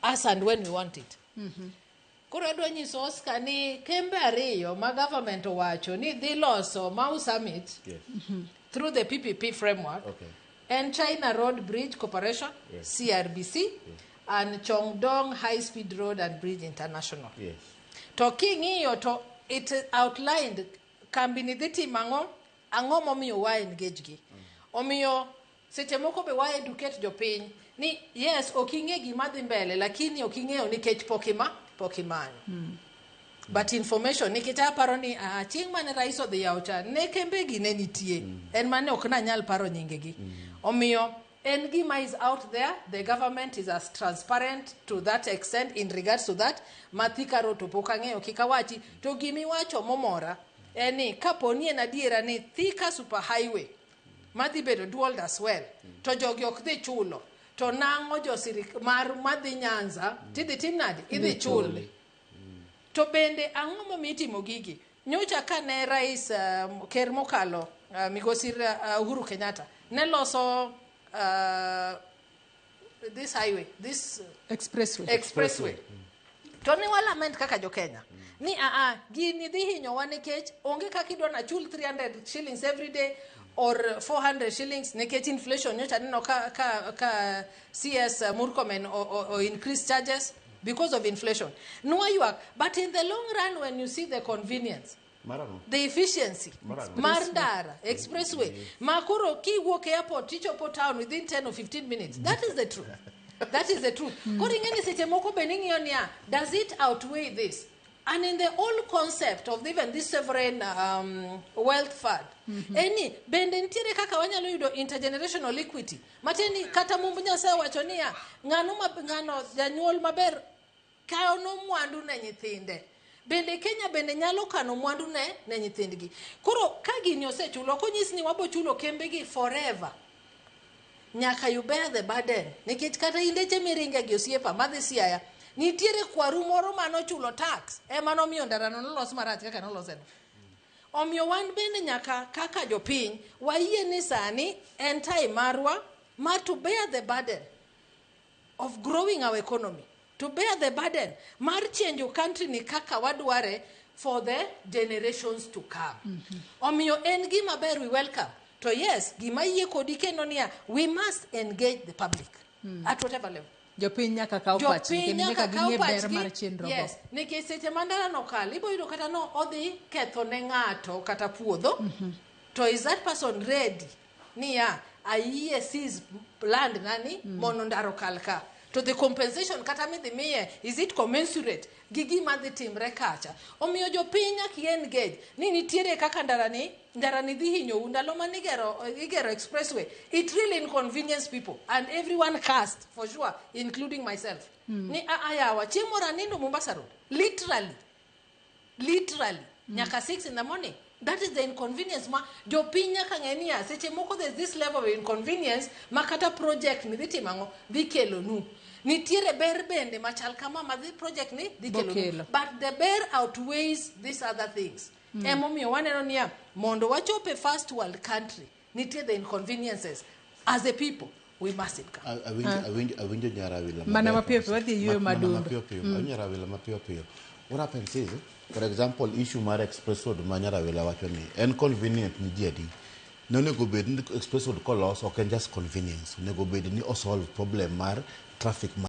As and when we want it. Koro adwa nyiso Oscar ni kembe ariyo ma government owacho ni dhi loso Mau Summit through the PPP framework en China Road Bridge Corporation, CRBC, and Chongdong High Speed Road and Bridge International. To king'iyo to it outlined kambi ni dhi timo ang'o, ang'o momiyo wa engage gi. Omiyo seche moko be wa educate jopiny ni yes, ok ing'e gima dhi mbele, lakini ok ing'eyo nikech pok imanyo. But information, nikech aparo ni chieng' mane rais odhi yawo cha ne kembe gi ne nitie, en mane ok nanyal paro nyingegi. Omiyo en gima is out there. The government is as transparent to that extent in regards to that. Ma Thika Road to pok ang'eyo, kik awachi. To gimiwacho momora en ni kaponi en adiera ni Thika Super Highway madhi bedo dual as well, to jogi ok dhi chulo, to nang'o jo sirik mar madhi Nyanza tidhi tim nade? Idhi chul. To bende ang'o momiyo itimo gigi? Nyocha ka ne rais, ker mokalo, migosi Uhuru Kenyatta ne loso this highway, this expressway, expressway, to ne walament kaka jo Kenya ni aa, gini dhi hinyowa nikech onge kaka idwa nachul 300 shillings every day or 400 shillings nikech inflation. Nyocha neno ka CS Murkomen o increase charges because of inflation. Nwaywak, but in the long run, when you see the convenience, Marang'o? the efficiency Marang'o? mar ndara expressway ma koro kiwuok airport tichopo town within 10 or 15 minutes, that is the truth, that is the truth. Koro ing'e ni seche moko be ning'iyo niya, does it outweigh this? And in the whole concept of even this sovereign wealth fund, eni bende nitiere kaka wanyalo yudo intergenerational equity, matiende ni kata mumb Nyasaye wacho niya, ng'ano ma, ng'ano janyuol maber kano mwandu ne nyithinde. Bende Kenya bende nyalo kano mwandu ne nyithindgi. Koro ka gini osechulo, ok onyis ni wabo chulo kembegi forever. Nyaka you bear the burden, nikech kata indeche miringe gi osiepa madhi Siaya, nitiere kwaru moro manochulo tax ema nomiyo ndarano nolos marach kaka noloseno. Omiyo wan bende nyaka kaka jopiny wayie ni sani en time marwa mar to bear the burden of growing our economy, to bear the burden mar change country ni kaka wadware for the generations to come. Omiyo en gima ber, we welcome. To yes, gima yie kodi kendo niya, we must engage the public at whatever level. Jopiny nyaka kaw pachgi Jopiny kendo nyaka nyaka kaw ging'e ber pachgi. mar chenro go. Yes, nikech seche ma ndarano kal, ibo yudo kata no odhi ketho ne ng'ato kata puodho, to is that person ready niya, ayie seize land nani mondo ndaro kal ka? To the compensation kata midhi miye, is it commensurate gi gima dhi timre kacha? Omiyo jopiny nyaka i engage ni nitiere kaka ndarani dhi hinyou. Ndalo manigero igero expressway, it really inconvenience people and everyone cast for sure, including myself, ni ayawa, chieng' moro anindo Mombasa Road, literally, literally nyaka 6 in the morning. That is the inconvenience ma jopiny nyaka ng'e niya, seche moko there's this level of inconvenience ma kata project ni dhi timo ang'o, dhi kelonu. Nitiere ber bende machal kama ma dhi project ni dhi kelonu, Bokelo. but the ber outweighs these other things. Emomiyo waneno niya, mondo wachop e first world country, nitie the inconveniences as a people we must incur. Awinjo Nyarawila. Mana maber mapiyo kabisa. piyo, wadhi e yueyo Mana madundo. mapiyo piyo. Awinjo Nyarawila mapiyo piyo. What happens is, for example, issue mar express road ma Nyarawila wacho ni en convenient ni ji adi? Ne onego bed ni express road kolos ok en just convenience, onego bed ni osolve problem mar traffic.